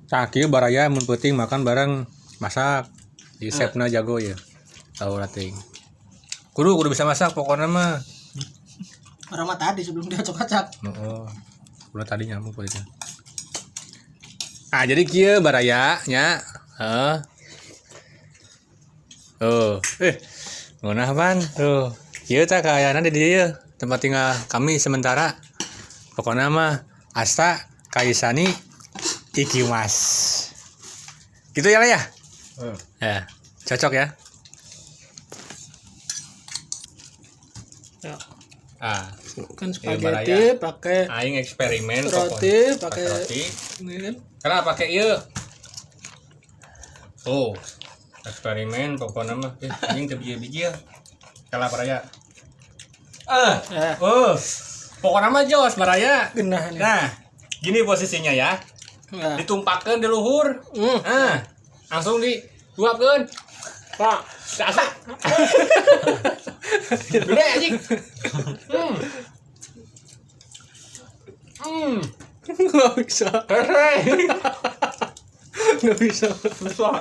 Tah kieu baraya mun peuting makan bareng masak. Di chefna jago ya. Tahu rating. Kudu kudu bisa masak pokoknya mah. Orang mah tadi sebelum dia acak-acak. Oh, udah tadi nyamuk kulitnya. Ah, jadi kieu baraya nya. Heeh. Oh, ngeunah pan. Tuh. Kieu tah kaayana di dieu tempat tinggal kami sementara. Pokoknya mah Asta Kaisani Iki Mas. Gitu ya, Le, ya? Ya, cocok ya. Ya. Ah, Kan Iya, spaghetti baraya. pakai Aing eksperimen roti, pokoknya. Pakai roti. ini kan. Kenapa pakai ieu? Tuh, eksperimen pokoknya mah. Anjing teu biji-biji ya. Kalah baraya. Ah, Ya, oh. Pokoknya mah jos baraya. Genah nih. Nah, gini posisinya ya. Nah. Ditumpakkeun di luhur. Nah, langsung diluapkeun. Pak. Asa. Gede anjing. Nggak bisa. Keren. Nggak bisa. Susah.